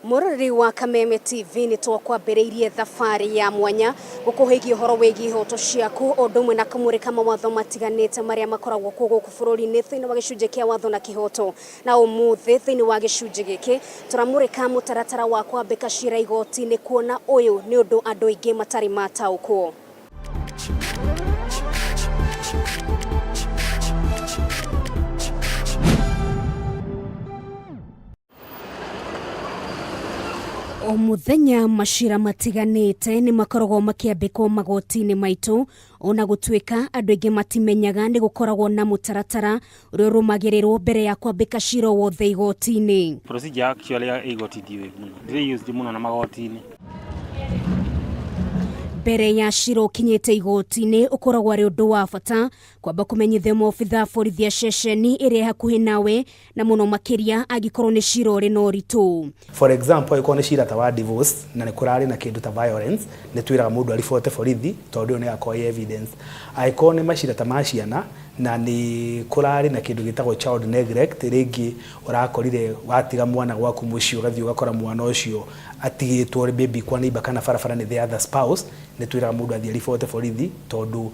Mũroreri wa Kameme TV, nĩ twakwambĩrĩirie thabarĩ ya mwanya gũkũhĩgia ũhoro wĩgiĩ ihoto ciaku, o ũndũ ũmwe na kũmũrĩka mawatho matiganĩte marĩa makoragwo kuo gũkũ bũrũri-inĩ thĩinĩ wa gĩcunjĩ kĩa watho na kĩhoto. Na ũmũthĩ thĩinĩ wa gĩcunjĩ gĩkĩ tũramũrĩka mũtaratara wa kwambĩka cira igoti-inĩ, kuona ũyũ nĩ ũndũ andũ aingĩ matarĩ mataũkwo. O mũthenya macira matiganĩte nĩ makoragwo makĩambĩkwo magoti-inĩ maitũ, ona gũtuĩka andũ aingĩ matimenyaga nĩ gũkoragwo na mũtaratara ũrĩa ũrũmagĩrĩrwo mbere ya kwambĩka cira wothe igoti-inĩ. Procedure actually ya igoti ndiũĩ mũno, ndirĩ used mũno na magoti-inĩ. Mbere ya cira ũkinyĩte igoti-inĩ, ũkoragwo arĩ ũndũ wa bata kwamba kũmenyithia maobitha borithi a ceceni ĩrĩa ĩ hakuhĩ nawe, na mũno makĩria angĩkorwo nĩ cira ũrĩ na ũritũ. For example, angĩkorwo nĩ cira ta wa divorce na nĩ kũrarĩ na kĩndũ ta violence, nĩ twĩraga mũndũ aribote borithi tondũ ĩyo nĩ ĩgakorwo ĩ evidence. Angĩkorwo nĩ macira ta ma ciana na nĩ kũrarĩ na kĩndũ gĩtagwo child neglect, rĩngĩ ũrakorire watiga mwana gwaku mũciĩ ũgathiĩ ũgakora mwana ũcio atigĩtwo maybe kwa neighbour kana barabara nĩ the other spouse, nĩ twĩraga mũndũ athiĩ aribote borithi tondũ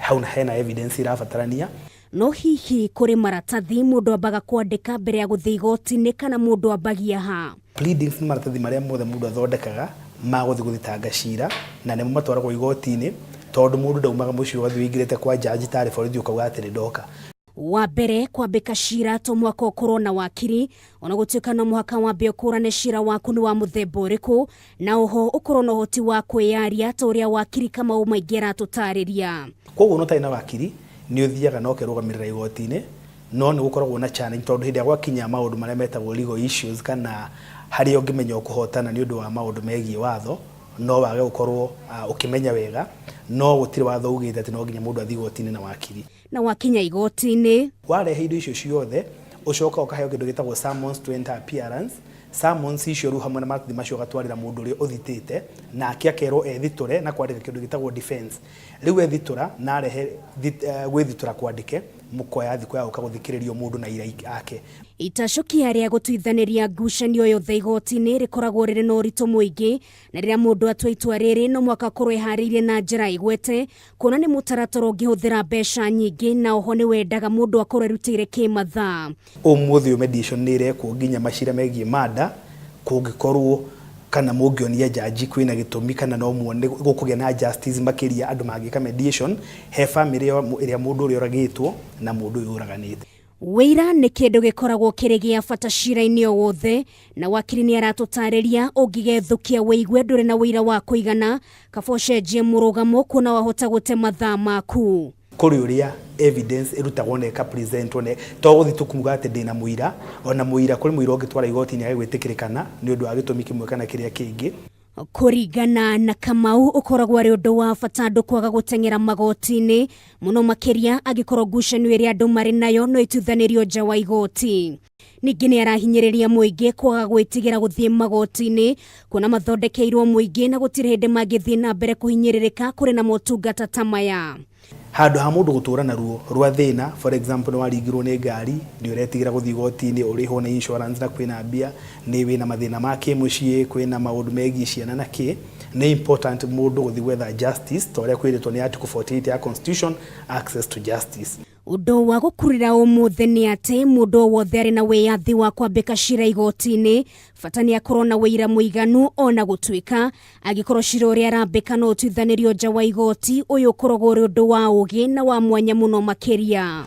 hau hena evidence ĩrabatarania. No hihi kũrĩ maratathi mũndũ ambaga kwandĩka mbere ya gũthiĩ igoti-inĩ kana mũndũ ambagia ha? Pleadings nĩ maratathi marĩa mothe mũndũ athondekaga ma gũthiĩ gũthitanga cira, na nĩmo matwaragwo igoti-inĩ tondũ mũndũ ndaumaga mũciĩ ũgathiĩ ũingĩrĩte kwa judge tarĩ borithi ũkauga atĩ nĩ ndoka. Wa mbere, kwambĩka cira to mũhaka ũkorwo na wakiri, ona gũtuĩka no mũhaka wambe ũkũrane cira waku nĩ wa mũthemba ũrĩkũ, na oho ũkorwo na ũhoti wa kwĩyaria ta ũrĩa wakiri Kamau Maingi aratũtarĩria. Kwoguo ona ũtarĩ na wakiri nĩ ũthiaga na ũkerũgamĩrĩra igoti-inĩ, no nĩ gũkoragwo na challenge tondũ hĩndĩ ĩrĩa gwakinya maũndũ marĩa metagwo legal issues kana harĩa ũngĩmenya ũkũhotana nĩ ũndũ wa maũndũ megiĩ watho, no wage gũkorwo ũkĩmenya wega, no gũtirĩ watho ugĩte atĩ no nginya mũndũ athiĩ igoti-inĩ na wakiri. Na wakinya igoti-inĩ. Warehe indo icio ciothe, ũcokaga ũkaheo kĩndũ gĩtagwo summons to enter appearance. Summons icio rĩu hamwe na maratathi macio ũgatwarĩra mũndũ ũrĩa ũthitĩte, nake akerwo ethitũre na kwandĩka kĩndũ gĩtagwo defence. Rĩu ethitũra na arehe gwĩthitũra kwandĩke, mũkoya thikũ ya gũka gũthikĩrĩrio mũndũ na aira ake. Itacũkia rĩa gũtuithanĩria ngucanio yothe igoti-inĩ rĩkoragwo rĩrĩ na ũritũ mũingĩ, na rĩrĩa mũndũ atua itua rĩrĩ no mũhaka akorwo eharĩirie na njĩra ĩgwete, kuona nĩ mũtaratara ũngĩhũthĩra mbeca nyingĩ, na oho nĩ wendaga mũndũ akorwo erutĩire kĩmathaa. Ũmũthĩ ũyũ mediation nĩ ĩrekwo nginya macira megiĩ murder, kũngĩkorwo kana mũngĩonia jaji kwĩna gĩtũmi kana no muone gũkũgĩa na justice makĩria andũ mangĩka mediation he famĩlĩ ĩrĩa mũndũ ũrĩa ũragĩtwo na mũndũ ũyũ ũraganĩte. Wĩira nĩ kĩndũ gĩkoragwo kĩrĩ gĩa bata cira-inĩ o wothe, na wakiri nĩ aratũtarĩria ũngĩgethũkia wĩigue ndũrĩ na wĩira wa kũigana, kaba ũcenjie mũrũgamo kuona wahota gũte mathaa maku. Kũrĩ ũrĩa evidence ĩrutagwo na ĩka presentwo na to gũthiĩ tu kuga atĩ ndĩna mũira, ona mũira kũrĩ mũira ũngĩtwara igoti-inĩ age gwĩtĩkĩrĩkana nĩ ũndũ wa gĩtũmi kĩmwe kana kĩrĩa kĩngĩ. Kũringana na Kamau, ũkoragwo arĩ ũndũ wa bata andũ kwaga gũteng'era magoti-inĩ, mũno makĩria angĩkorwo ngucanio ĩrĩa andũ marĩ nayo no ĩtuithanĩrio nja wa igoti. Ningĩ nĩ arahinyĩrĩria mũingĩ kwaga gwĩtigĩra gũthiĩ magoti-inĩ, kuona mathondekeirwo mũingĩ na gũtirĩ hĩndĩ mangĩthiĩ na mbere kũhinyĩrĩrĩka kũrĩ na motungata ta maya. Handũ ha mũndũ gũtũra na ruo rwa thĩna, for example nĩ waringirwo nĩ ngari, nĩ ũretigĩra gũthiĩ igoti-inĩ ũrĩhwo na insurance na kwĩna mbia, nĩ wĩna mathĩna ma kĩmũciĩ, kwĩna maũndũ megiĩ ciana na kĩ, nĩ important mũndũ gũthiĩ gwetha justice ta ũrĩa kwĩrĩtwo nĩ article 48 ya constitution, access to justice. Ũndũ wa gũkurĩra ũmũthĩ nĩ atĩ mũndũ o wothe arĩ na wĩyathi wa kwambĩka cira igoti-inĩ, bata nĩ akorwo na ũira mũiganu ona gũtuĩka angĩkorwo cira ũrĩa arambĩka no ũtuithanĩrio nja wa igoti, ũyũ ũkoragwo ũrĩ ũndũ wa ũgĩ na wa mwanya mũno makĩria.